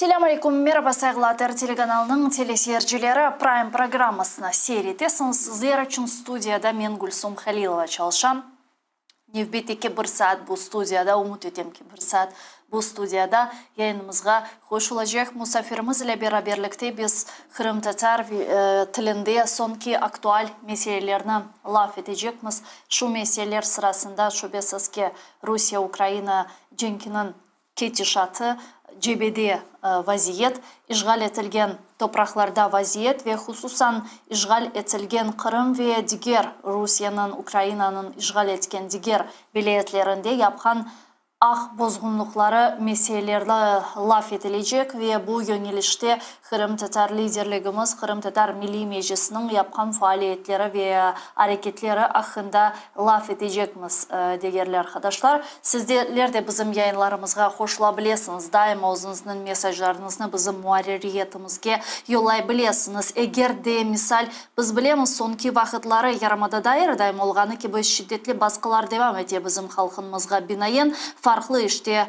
Selâm aleyküm, meraba sayğılı ATR telekanalınıñ teleseyircileri, Prime programmasını seyir etesiñiz. Sizler içün studiyada men Gülsum Halilova çalışam. Nevbetteki bir saat bu studiyada, ümüt etem ki, bir saat bu studiyada yayınımızğa qoşulacaq musafirimiz ile beraberlikte biz qırımtatar tilinde soñki aktual meselelerni laf etecekmiz. Şu meseleler sırasında, şübesiz ki, Rusiye-Ukraina cenkiniñ ketişatı, cebede vaziyet, işğal etilgen topraqlarda vaziyet ve hususan işğal etilgen Qırım ve diger Rusiyeniñ, Ukrainanıñ işğal etken diger vilâyetlerinde yapqan aq bozğunlıqları meseleleri laf etilecek ve bu yöñelişte qırımtatar liderligimiz, Qırımtatar Milliy Meclisiniñ yapqan faaliyetleri ve areketleri aqqında laf etecekmiz, degerli arqadaşlar. Sizler de bizim yayınlarımızğa qoşula bilesiñiz, daima özüñizniñ mesajlarıñıznı bizim muarririyetimizge yollay bilesiñiz. Eger de, misal, biz bilemiz, soñki vaqıtları yarımadada er daim olğanı kibi şiddetli basqılar devam ete bizim halqımızğa binaen, farqlı işte,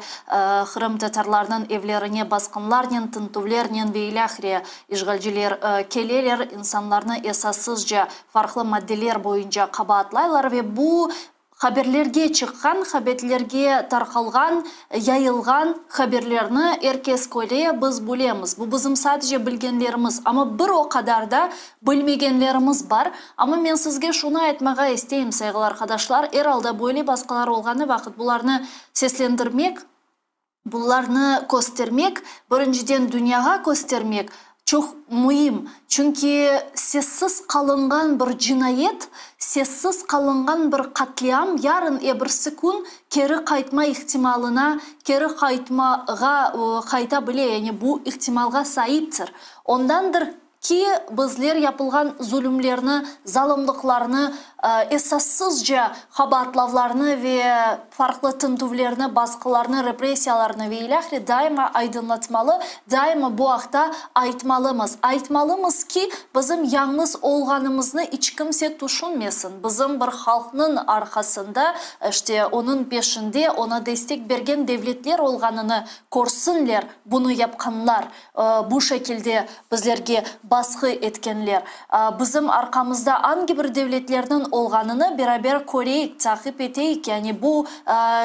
qırımtatarlarnıñ evlerine basqınlarnen, tintüvlernen ve ilâhre işğalciler keleler, insanlarnı esassızca farqlı maddeler boyunca qabaatlaylar ve bu haberlerge çıqqan, habetlerge tarqalğan, yayılğan haberlerni er kes köre, biz bilemiz. Bu bizim sadece bilgenlerimiz, amma bir o qadar da bilmegenlerimiz bar. Amma men sizge şunı aytmağa isteyim, sayğılı arqadaşlar, er alda böyle basqılar olğanı vaqıt bularnı seslendirmek, Bularnı köstermek, birinciden dünyağa köstermek çoq müim, çünki sessiz qalınğan bir cinayet, sessiz qalınğan bir qatliam yarın ebirsi kün keri qaytma ihtimalına, keri qaytmağa qayta bile, yani bu ihtimalğa saiptir. Ondandır Ki, bizler yapılğan zulümlerni, zalımlıqlarnı, esassızca qabaatlavlarnı ve farqlı tintüvlerni, basqılarnı, repressiyalarnı ve ilâhre daima aydınlatmalı, daima bu aqta aytmalımız. Aytmalımız ki, bizim yañğız olğanımıznı iç kimse tüşünmesin, bizim bir halqnıñ arqasında, işte, onıñ peşinde, oña destek bergen devletler olğanını körsinler bunı yapqanlar. Bu şekilde bizlerge basqı etkenler. Bizim arqamızda angi bir devletlerniñ olğanını beraber köreyik, taqip eteyik. Yani bu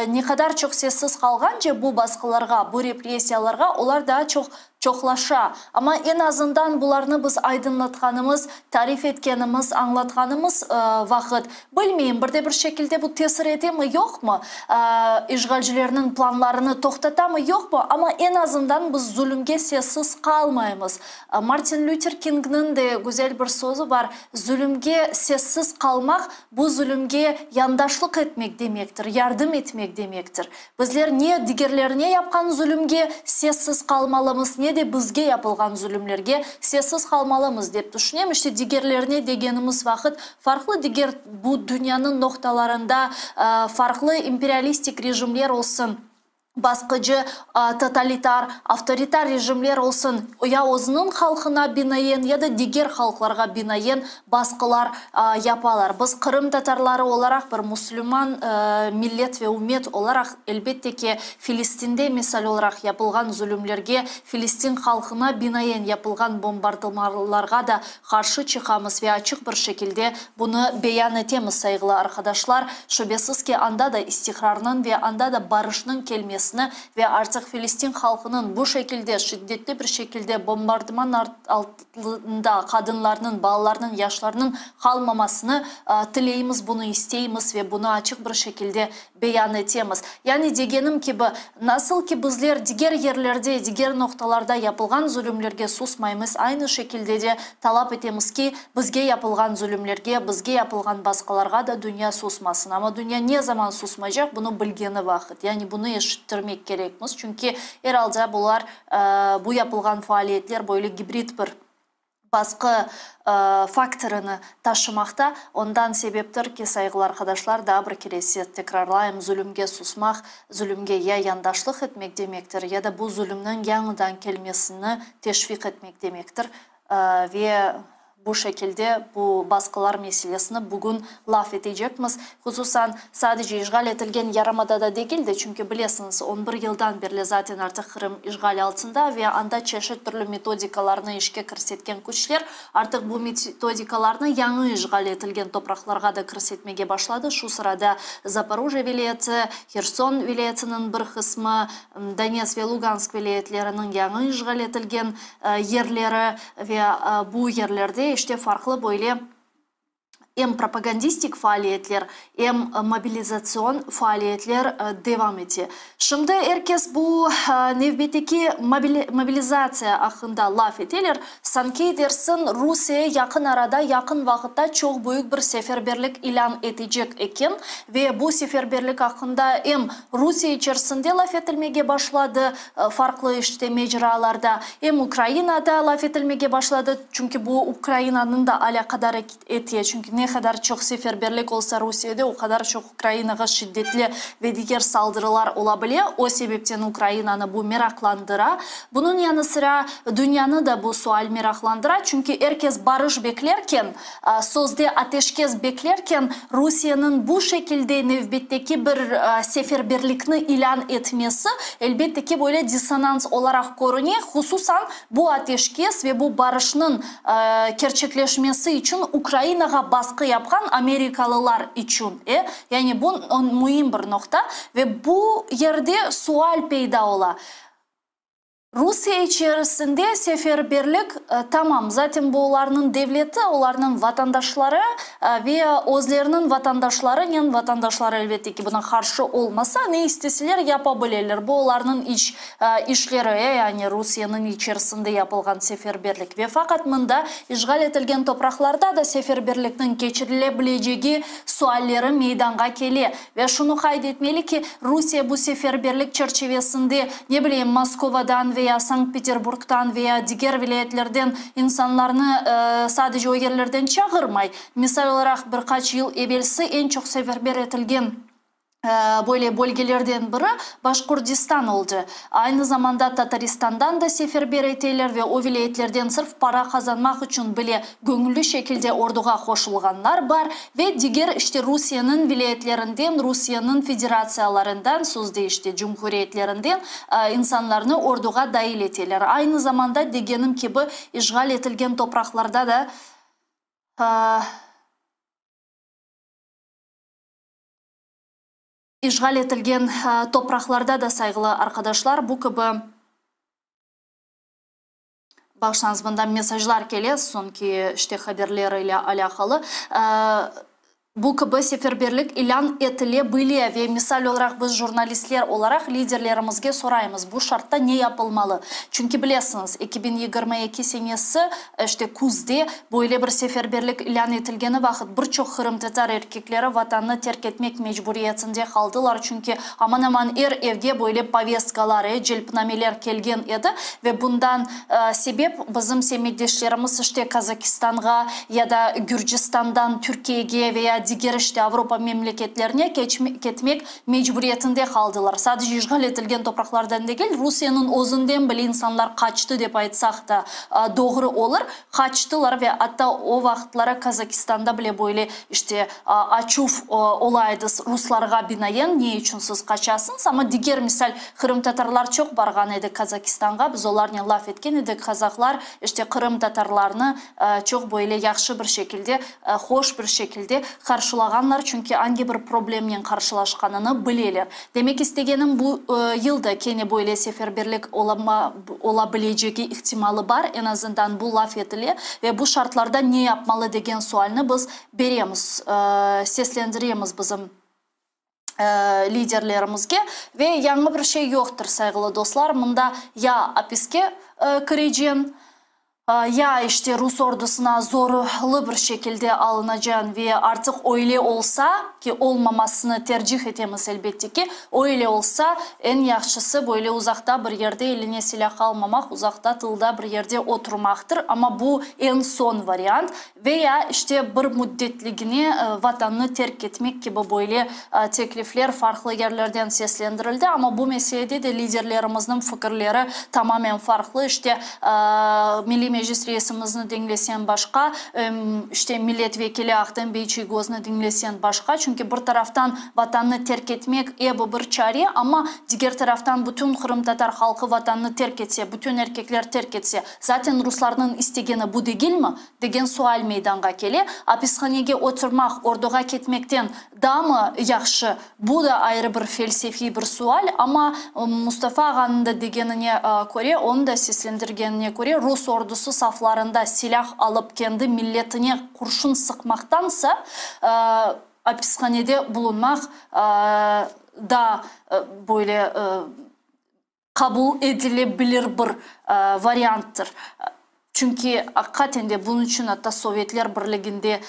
ne qadar çoq sessiz qalğance bu basqılarğa, bu repressiyalarğa olar daa çoq çoqlaşa. Amma eñ azından bularnı biz aydınlatqanımız, tarif etkenimiz, añlatqanımız vaqıt, bilmeyim, bir de bir şekilde bu tesir etemi, yoqmı, işğalcilerniñ planlarını toqtatamı, yoqmı, amma eñ azından biz zulümge sessiz qalmaymız. Martin Lüter Kingniñ de güzel bir sözü bar, Zulümge sessiz qalmaq, bu zulümge yandaşlıq etmek demektir, yardım etmek demektir. Bizler ne digerlerine yapqan zulümge sessiz qalmalımız, ne de bizge yapılğan zulümlerge sessiz qalmalımız, dep tüşünem. İşte, digerlerine degenimiz vaqıt, farqlı diger bu dünyanıñ noqtalarında farqlı imperialistik rejimler olsun, basqıcı, totalitar, avtoritar rejimler olsun, ya özüniñ halqına binaen, ya da diger halqlarğa binaen basqılar yapalar. Biz qırımtatarları olaraq, bir musulman millet ve ümmet olaraq, elbette ki, Filistinde misal olaraq yapılğan zulümlerge, Filistin halqına binaen yapılğan bombardımanlarğa da qarşı çıqamız ve açıq bir şekilde bunı beyan etemiz, sayğılı arqadaşlar. Şübesiz ki, anda da istiqrarnıñ ve anda da barışnıñ kelmesini ve artıq Filistin halqınıñ bu şekilde, şiddetli bir şekilde bombardıman altında qadınlarnıñ, balalarnıñ, yaşlarnıñ qalmamasını tileymiz, bunı isteymiz ve bunı açıq bir şekilde beyan etemiz. Yani, degenim kibi, nasıl ki bizler diger yerlerde, diger noqtalarda yapılğan zulümlerge susmaymız, aynı şekilde de talap etemiz ki, bizge yapılğan zulümlerge, bizge yapılğan basqılarğa da dünya susmasın. Amma dünya ne zaman susmaycaq, bunı bilgeni vaqıt. Yani, bunı eşittirmek kerekmiz, çünki, er alda, bular, bu yapılğan faaliyetler böyle gibrid bir basqı faktorını taşımaqta. Ondan sebeptir ki, sayğılı arqadaşlar, daa bir kere size tekrarlayım, zulümge susmaq, zulümge ya yandaşlıq etmek demektir, ya da bu zulümniñ yañıdan kelmesini teşviq etmek demektir. Ve. Bu şekilde bu basqılar meselesini bugün laf etecekmiz. Hususan, sadece işğal etilgen yarımadada degil de, çünki bilesiñiz, on bir yıldan berli zaten artıq Qırım işğal altında ve anda çeşit türlü metodikalarnı işke kirsetken küçler artıq bu metodikalarnı yañı işğal etilgen topraqlarğa da kirsetmege başladı, şu sırada Zaporojye vilâyeti, Herson vilâyetiniñ bir qısmı, Donetsk ve Lugansk vilâyetleriniñ yañı işğal etilgen yerleri ve bu yerlerde işte farqlı böyle em propagandistik faaliyetler, em mobilizatsion faaliyetler devam ete. Şimdi er kes bu nevbetteki mobilizatsiya aqqında laf eteler, sanki dersiñ Rusiye yaqın arada, yaqın vaqıtta çoq büyük bir seferberlik ilân etecek eken ve bu seferberlik aqqında em Rusiye içerisinde laf etilmege başladı, farqlı işte mecralarda, em Ukrainada laf etilmege başladı, çünki bu Ukrainanıñ da alâqadar ete, çünki ne qadar çoq seferberlik olsa Rusiyede, o qadar çoq Ukrainağa şiddetli ve diger saldırılar ola bile, o sebepten Ukrainanı bu meraqlandıra. Bunıñ yanı sıra dünyanı da bu sual meraqlandıra, çünki er kes barış beklerken, Sözde ateşkes beklerken, Rusiyeniñ bu şekilde nevbetteki bir seferberlikni ilân etmesi, elbette ki, böyle dissonans olaraq körüne, hususan bu ateşkes ve bu barışnıñ kerçekleşmesi içün Ukrainağa basqı yapqan amerikalılar içün. E, yani bu müim bir noqta ve bu yerde sual peyda ola, Rusiye içerisinde seferberlik, tamam, zaten bu olarnıñ devleti, olarnıñ vatandaşları ve özleriniñ vatandaşlarınen, vatandaşları elbette ki, buna qarşı olmasa, ne isteseler yapa bileler, bu olarnıñ iç işleri, yani Rusiyeniñ içerisinde yapılğan seferberlik. Ve faqat mında işğal etilgen topraqlarda da seferberlikniñ keçirile bilecegi sualleri meydanğa kele. Ve şunı qayd etmeli ki, Rusiye bu seferberlik çerçivesinde, ne bileyim, Moskovadan veya Sankt-Peterburgtan veya diger vilâyetlerden insanlarnı sadece o yerlerden çağırmay. Misal olaraq, bir qaç yıl evelsi eñ çoq seferber etilgen böyle bölgelerden biri Başqurdistan oldı. Aynı zamanda Tataristandan da seferber eteler ve o vilâyetlerden sırf para qazanmaq içün bile göñülli şekilde orduğa qoşulğanlar bar ve diger işte Rusiyeniñ vilâyetlerinden, Rusiyeniñ federatsiyalarından, sözde işte cumhuriyetlerinden insanlarnı orduğa dail eteler. Aynı zamanda, degenim kibi, işğal etilgen topraqlarda da İşğal etilgen topraqlarda da, sayğılı arqadaşlar, bu kibi, bağışlañız, mında mesajlar kele, soñki işte haberler ile alâqalı, bu kibi seferberlik ilân etile bile ve misal olaraq biz jurnalistler olaraq liderlerimizge soraymız, bu şartta ne yapılmalı? Çünki bilesiñiz, 2022 senesi, işte küzde böyle bir seferberlik ilân etilgeni vaqıt bir çoq qırımtatar erkekleri Vatannı terk etmek mecburiyetinde qaldılar, çünki aman-aman er evge böyle povestkalar, e, celpnameler kelgen edi ve bundan sebep bizim semetdeşlerimiz işte Kazakistanğa ya da Gürcistandan Türkiyege veya diger işte Avropa memleketlerine ketmek mecburiyetinde qaldılar. Sadece işğal etilgen topraqlardan degil, Rusiyeniñ özünden bile insanlar qaçtı dep aytsaq da doğru olur. Qaçtılar ve atta o vaqıtları Kazakistanda bile böyle işte açuv ola edi ruslarğa binaen, ne içün siz qaçasıñız? Amma diger, misal, qırımtatarlar çoq barğan edi Kazakistanğa, biz olarnen laf etken edik, kazahlar işte qırımtatarlarnı çoq böyle yahşı bir şekilde, hoş bir şekilde qarşılağanlar, çünki angi bir problemnen qarşılaşqanını bileler. Demek istegenim, bu yıl da kene böyle seferberlik ola bilecegi ihtimalı bar, eñ azından bu laf etile ve bu şartlarda ne yapmalı degen sualni biz beremiz, seslendiremiz bizim liderlerimizge. Ve yañı bir şey yoqtır, sayğılı dostlar, mında ya apiske kireceñ, Ya işte rus ordusına zorlu bir şekilde alınacañ ve artıq öyle olsa, ki olmamasını tercih etemiz elbette ki, öyle olsa, eñ yahşısı böyle uzaqta bir yerde eline silâh almamaq, uzaqta tılda bir yerde oturmaqtır, amma bu eñ soñ variant, ve ya işte bir müddetligine Vatannı terk etmek kibi böyle teklifler farqlı yerlerden seslendirildi. Amma bu meselede de liderlerimizniñ fikirleri tamamen farqlı. İşte, Milliy. Meclis reisimizni diñleseñ başqa, işte millet vekili Ahtem bey Çiygoznı diñleseñ başqa, çünki bir taraftan Vatannı terk etmek, e, bu bir çare, amma diger taraftan bütün qırımtatar halqı Vatannı terk etse, bütün erkekler terk etse, zaten ruslarnıñ istegeni bu degilmi? degen sual meydanğa kele. Apishanege oturmaq orduğa ketmekten daamı yahşı? Bu da ayrı bir felsefiy bir sual, amma Mustafa ağanıñ da degenine köre, onıñ da seslendirgenine köre, rus ordusı saflarında silâh alıp kendi milletine qurşun sıqmaqtansa, apishanede bulunmaq daa böyle qabul edile bilir bir varianttır. Çünki, aqiqaten de, bunıñ içün atta Sovetler Birliginde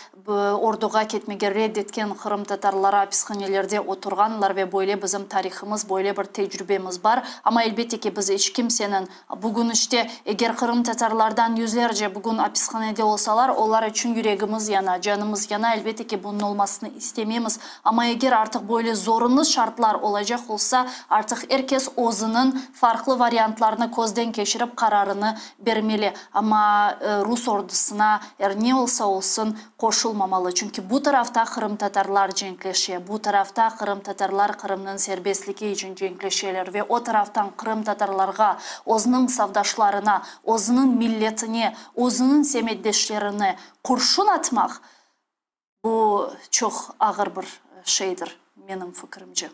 orduğa ketmege red etken qırımtatarları apishanelerde oturğanlar ve böyle bizim tarihımız, böyle bir tecrübemiz bar. Amma, elbette ki, biz iç kimseniñ, bugün işte, eger qırımtatarlardan yüzlerce bugün apishanede olsalar, olar içün yüregimiz yana, canımız yana, elbette ki, bunıñ olmasını istememiz. Amma eger artıq böyle zorunlı şartlar olacaq olsa, artıq er kes özüniñ farqlı variantlarını közden keçirip qararını bermeli. Amma rus ordusına, er ne olsa olsun, qoşulmamalı. Çünki bu tarafta qırımtatarlar cenkleşe, bu tarafta qırımtatarlar Qırımnıñ serbestligi içün cenkleşeler ve o taraftan qırımtatarlarğa, özüniñ safdaşlarına, özüniñ milletine, özüniñ semetdeşlerine qurşun atmaq, Bu çoq ağır bir şeydir, menim fikirimce.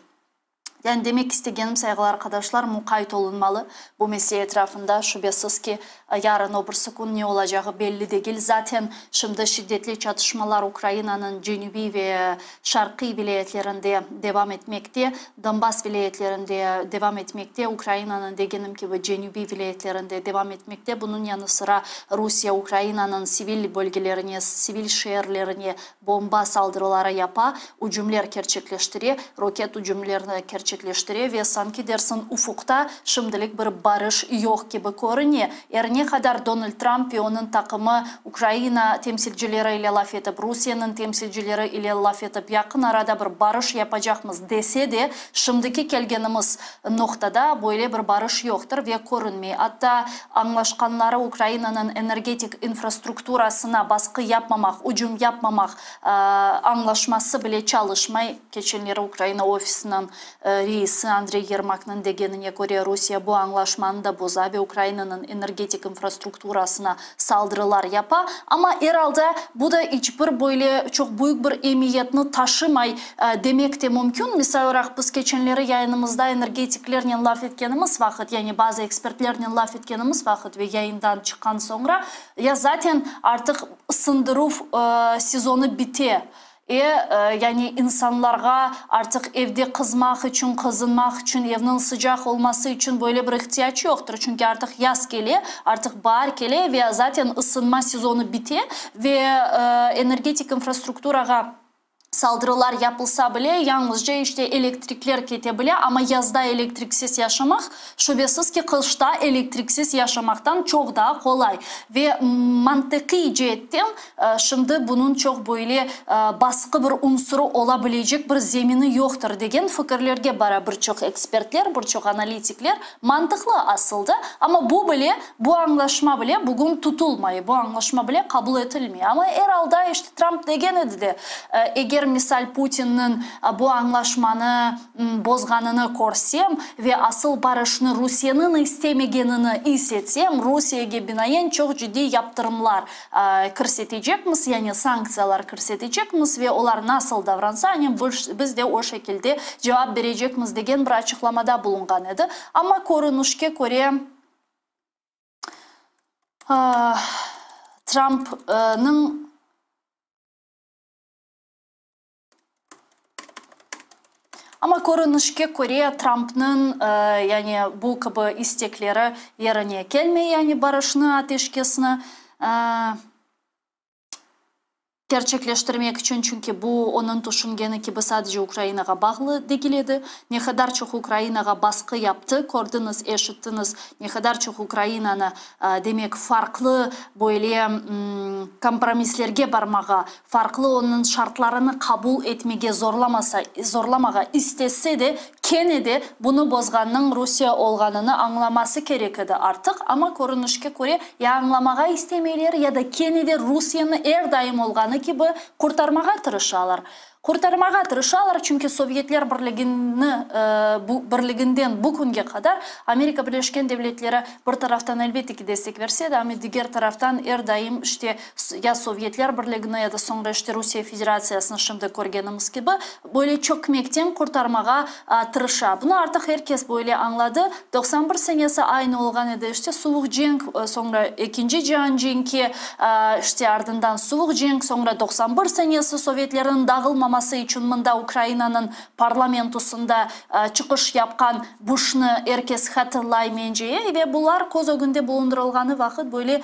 Yani demek istegenim, sayğılı arqadaşlar, muqayt olunmalı bu mesele etrafında. Şübesiz ki, yarın o birsi kün ne olacağı belli degil. Zaten şimdi şiddetli çatışmalar Ukrainanıñ cenübiy ve şarqiy vilâyetlerinde devam etmekte, Donbass vilâyetlerinde devam etmekte, Ukrainanıñ, degenim kibi, cenübiy vilâyetlerinde devam etmekte. Bunıñ yanı sıra Rusiye Ukrainanıñ sivil bölgelerine, sivil şeerlerine bomba saldırıları yapa, ücümler kerçekleştire, roket ücümlerini kerçekleştire ve sanki dersiñ ufuqta şimdilik bir barış yoq kibi körüne. Er ne qadar Donald Trump ve onıñ taqımı Ukraina temsilcileri ile laf etip, Rusiyeniñ temsilcileri ile laf etip, yaqın arada bir barış yapacaqmız dese de, şimdiki kelgenimiz noqtada böyle bir barış yoqtır ve körünmey. Atta añlaşqanları Ukrainanıñ energetik infrastrukturasına basqı yapmamaq, ücüm yapmamaq añlaşması bile çalışmay. Keçenleri Ukraina ofisiniñ reisi Andrey Yermaknıñ degenine köre, Rusiye bu añlaşmanı da boza ve Ukrainanıñ energetik infrastrukturasına saldırılar yapa. Amma er alda bu da iç bir böyle çoq büyük bir emiyetni taşımay demek de mümkün. Misal olaraq, biz keçenleri yayınımızda energetiklernen laf etkenimiz vaqıt, yani bazı ekspertlernen laf etkenimiz vaqıt ve yayından çıqqan soñra, ya zaten artıq ısındıruv sezonı bite, E, yani insanlarğa artıq evde qızmaq içün, qızınmaq içün, evniñ sıcaq olması içün böyle bir ihtiyac yoqtır. Çünki artıq yaz kele, artıq baar kele ve zaten ısınma sezonı bite ve energetik infrastrukturağa saldırılar yapılsa bile, yañlızca işte elektrikler kete bile, amma yazda elektriksiz yaşamaq, Şübesiz ki, qışta elektriksiz yaşamaqtan çoq daa qolay ve mantıqiy ceetten şimdi bunıñ çoq böyle basqı bir unsurı ola bilecek bir zemini yoqtır degen fikirlerge bara bir çoq ekspertler, bir çoq analitikler. Mantıqlı asıl da, amma bu bile, bu añlaşma bile bugün tutulmay, bu añlaşma bile qabul etilmey. Amma er alda işte Tramp degen edi de, eger misal Putinniñ bu añlaşmanı bozğanını körsem ve asıl barışnı Rusiyeniñ istemegenini is etsem, Rusiyege binaen çoq ciddiy yaptırımlar kirsetecekmiz, yani sanktsiyalar kirsetecekmiz ve olar nasıl davransa, anen biz de o şekilde cevap berecekmiz degen bir açıqlamada bulunğan edi. Amma körünişke köre, Trumpnıñ. Amma körünişke köre, Trumpnıñ, yani bu kibi istekleri yerine kelmey, yani barışnı, ateşkesni. Kerçekleştirmek içün, çünki bu, onıñ tüşüngeni kibi, sadece Ukrainağa bağlı degil edi. Ne qadar çoq Ukrainağa basqı yaptı, kördiñiz, eşittiñiz, ne qadar çoq Ukrainanı, demek, farqlı böyle kompromislerge barmağa, farqlı onıñ şartlarını qabul etmege zorlamasa, zorlamağa istese de, kene de bunı bozğannıñ Rusiye olğanını añlaması kerek edi artıq, amma körünişke köre, ya añlamağa istemeyler, ya da kene de Rusiyeni er daim olğanı kibi qurtarmağa tırışalar. Qurtarmağa tırışalar, çünki Sovyetler Birligini Birliginden bu künge qadar Amerika Birleşken Devletleri bir taraftan elbette ki destek verse de, amma diger taraftan er daim işte ya Sovyetler Birligini, ya da soñra işte Rusiye Federatsiyasını şimdi körgenimiz kibi böyle çökmekten qurtarmağa tırışa. Bunı artıq er kes böyle añladı. 91 senesi aynı olğan edi, işte Suvuq cenk, soñra Ekinci cian cenki, işte ardından Suvuq cenk, soñra 91 senesi Sovyetlerniñ dağılmaması içün mında Ukrainanıñ parlamentosında çıqış yapqan Buşnı er kes hatırlay mence, ve bular köz ögünde bulundırılğanı vaqıt böyle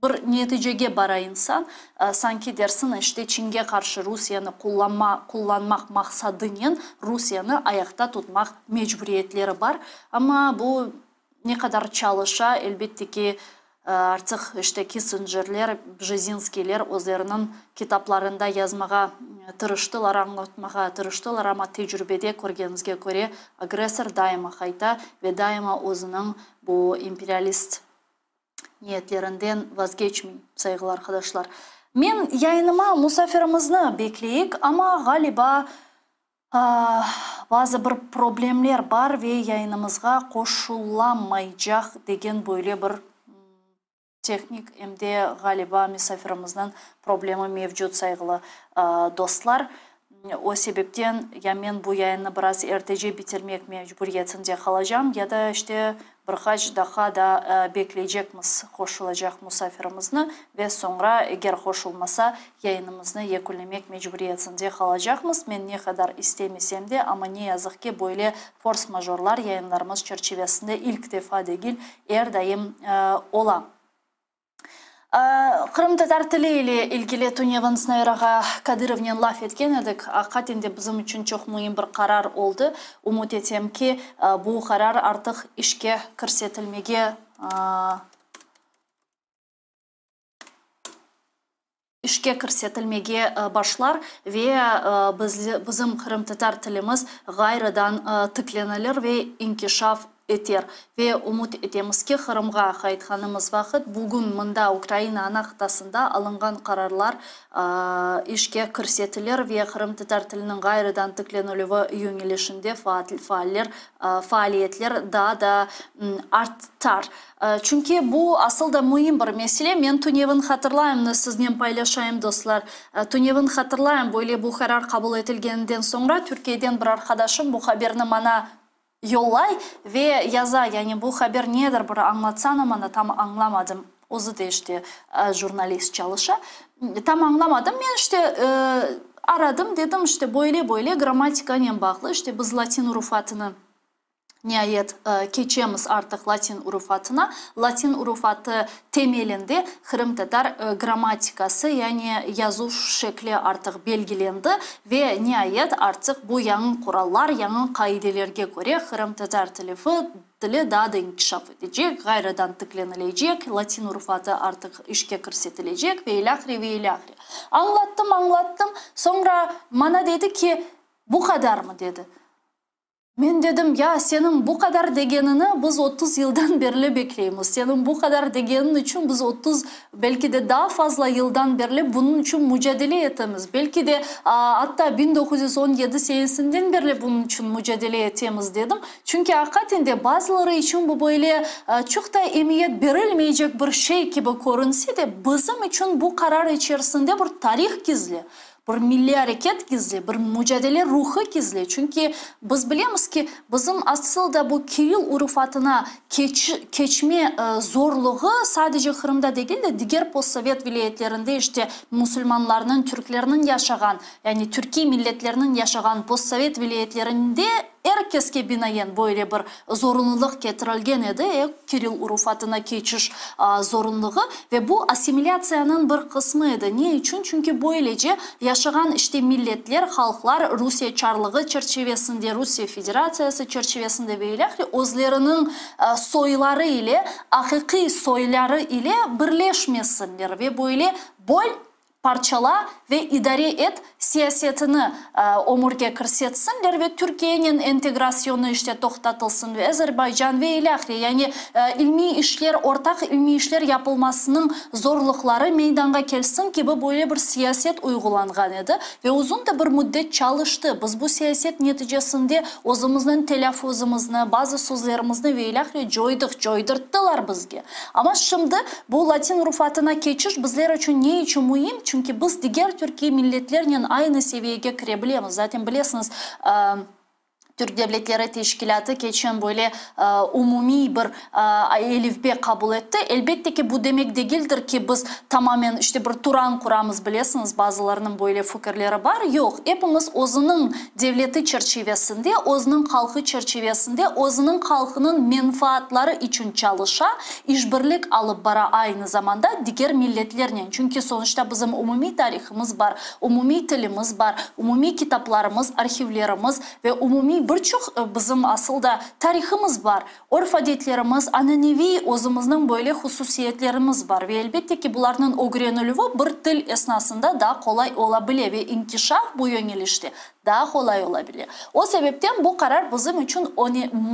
Bir neticege bara insan, sanki dersiñ, işte Çinge qarşı Rusiyeni qullanma, qullanmaq maqsadınen Rusiyeni ayaqta tutmaq mecburiyetleri bar. Amma bu ne qadar çalışa, elbette ki, artıq işte Kissingerler, Bjezinskiyler özleriniñ kitaplarında yazmağa tırıştılar, añlatmağa tırıştılar, amma tecrübede körgenimizge köre, agressor daima qayta ve daima özüniñ bu imperialist niyetlerinden vazgeçmey, sayğılı arqadaşlar. Men yayınıma musafirimizni bekleyik, amma, ğaliba, bazı bir problemler bar ve yayınımızğa qoşulamaycaq degen böyle bir tehnik em de, ğaliba, misafirimizniñ problemi mevcut, sayğılı dostlar. O sebepten ya men bu yayınnı biraz ertece bitirmek mecburiyetinde qalacam, ya da işte bir qaç daqqa da bekleycekmiz qoşulacaq musafirimizni ve soñra, eger qoşulmasa, yayınımıznı yekünlemek mecburiyetinde qalacaqmız. Men ne qadar istemesem de, amma ne yazıq ki, böyle fors-majorlar yayınlarımız çerçivesinde ilk defa degil, er daim ola. Qırımtatar tili ile ilgili tünevin Snaver ağa Kadırovnen laf etken edik. Aqiqaten de bizim içün çoq müim bir qarar oldı. Ümüt etem ki, bu qarar artıq işke kirsetilmege işke kirsetilmege başlar ve bizim qırımtatar tilimiz ğayrıdan tiklenilir ve inkişaf eter. Ve ümüt etemiz ki, Qırımğa qaytqanımız vaqıt, bugün mında, Ukraina ana qıtasında alınğan qararlar işke kirsetilir ve qırımtatar tiliniñ ğayrıdan tiklenilüvi yöñelişinde faaller, faaliyetler daa da artar. Çünki bu asıl da müim bir mesele. Men tünevin hatırlayım, siznen paylaşayım, dostlar. Tünevin hatırlayım, böyle bu qarar qabul etilgeninden soñra Türkiyeden bir arqadaşım bu haberni maña Yollay ve yaza, yani bu haber nedir, bir añlatsana mana, tam añlamadım, özü de işte jurnalist çalışa, tam añlamadım, men işte aradım, dedim, işte böyle böyle grammatikanen bağlı, işte biz latin urufatını niayet keçemiz artıq latin urufatına, latin urufatı temelinde qırımtatar grammatikası, yani yazuv şekli artıq belgilendi ve niayet artıq bu yañı qurallar, yañı qaidelerge köre qırımtatar tilifi tili daa da inkişaf etecek, ğayrıdan tiklenilecek, latin urufatı artıq işke kirsetilecek ve ilâhre, ve ilâhre. Añlattım, añlattım, soñra maña dedi ki, bu qadarmı, dedi. Men dedim, ya seniñ bu qadar degenini biz 30 yıldan berli bekleymiz. Seniñ bu qadar degeniñ içün biz 30, belki de daa fazla yıldan berli bunıñ içün mucadele etemiz. Belki de atta 1917 senesinden berli bunıñ içün mucadele etemiz, dedim. Çünki aqiqaten de bazıları içün bu böyle çoq da emiyet berilmeycek bir şey kibi körünse de, bizim içün bu qarar içerisinde bir tarih gizli. Bir milliy areket gizli, bir mucadele ruhı gizli. Çünki biz bilemiz ki, bizim asıl da bu kiril urufatına keç, keçme zorluğı sadece Qırımda degil de, diger postsovet vilâyetlerinde, işte, musulmanlarnıñ, türklerniñ yaşağan, yani türkiy milletlerniñ yaşağan postsovet vilâyetlerinde. Er keske binaen böyle bir zorunlılıq ketirilgen edi, e, kirill urufatına keçiş zorunlığı, ve bu assimilâtsiyanıñ bir qısmı edi. Ne içün? Çünki böylece yaşağan işte milletler, halqlar Rusiye çarlığı çerçivesinde, Rusiye Federatsiyası çerçivesinde ve ilâhre özleriniñ soyları ile, aqiqiy soyları ile birleşmesinler ve böyle böl parçala ve idare et siyasetini ömürge kirsetsinler ve Türkiyenen entegrasyonı işte toqtatılsın ve Azerbaycan ve ilâhre, yani ilmiy işler, ortaq ilmiy işler yapılmasınıñ zorluqları meydanğa kelsin kibi böyle bir siyaset uyğulanğan edi ve uzun da bir müddet çalıştı. Biz bu siyaset neticesinde özümizniñ telâffuzımıznı, bazı sözlerimizni ve ilâhre coydıq, coydırttılar bizge. Amma şimdi bu latin urufatına keçiş bizler içün ne içün müim? Çünki biz diger türkiy milletlernen aynı seviyege kire bilemiz. Zaten bilesiñiz, Türk devletleri teşkilâtı keçen böyle umumiy bir elifbe qabul etti. Elbette ki, bu demek degildir ki, biz tamamen işte bir Turan quramız, bilesiñiz, bazılarınıñ böyle fikirleri bar. Yoq, epimiz özüniñ devleti çerçivesinde, özüniñ halqı çerçivesinde, özüniñ halqınıñ menfaatları içün çalışa, işbirlik alıp bara aynı zamanda diger milletlernen. Çünki sonuçta bizim umumiy tarihımız bar, umumiy tilimiz bar, umumiy kitaplarımız, arhivlerimiz ve umumiy bir çoq bizim asıl da tarihımız bar, örf-adetlerimiz, ananeviy özümizniñ böyle hususiyetlerimiz bar ve elbette ki, bularnıñ ögrenilüvi bir til esnasında daa qolay ola bile ve inkişaf bu yöñelişte daa qolay ola bile. O sebepten bu qarar bizim içün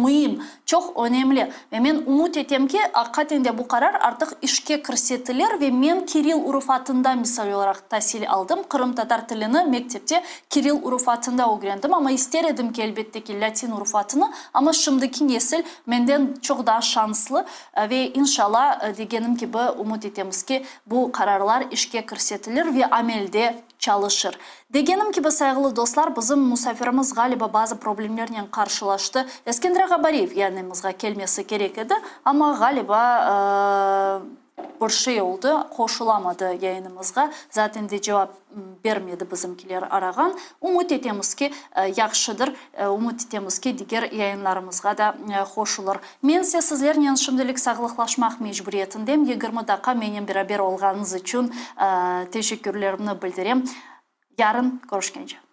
müim, çoq önemli. Ve men ümüt etem ki, aqiqaten de bu qarar artıq işke kirsetilir ve men kirill urufatında, misal olaraq, tasil aldım, qırımtatar tilini mektepte kirill urufatında ögrendim, amma ister edim ki, elbette ki, latin urufatını, amma şimdiki nesil menden çoq daa şanslı ve inşalla, degenim kibi, ümüt etemiz ki, bu qararlar işke kirsetilir ve amelde çalışır. Degenim kibi, sayğılı dostlar, bizim musafirimiz, ğaliba, bazı problemlernen qarşılaştı. Eskender ağa Bariyev yanımızğa kelmesi kerek edi, amma, ğaliba, bir şey oldı, qoşulamadı yayınımızğa, zaten de cevap bermedi bizimkiler arağan. Ümüt etemiz ki, yahşıdır, ümüt etemiz ki, diger yayınlarımızğa da qoşulır. Men ise sizlernen şimdilik sağlıqlaşmaq mecburiyetindem. 20 daqqa mennen beraber olğanıñız içün teşekkürlerimni bildirem. Yarın körüşkence.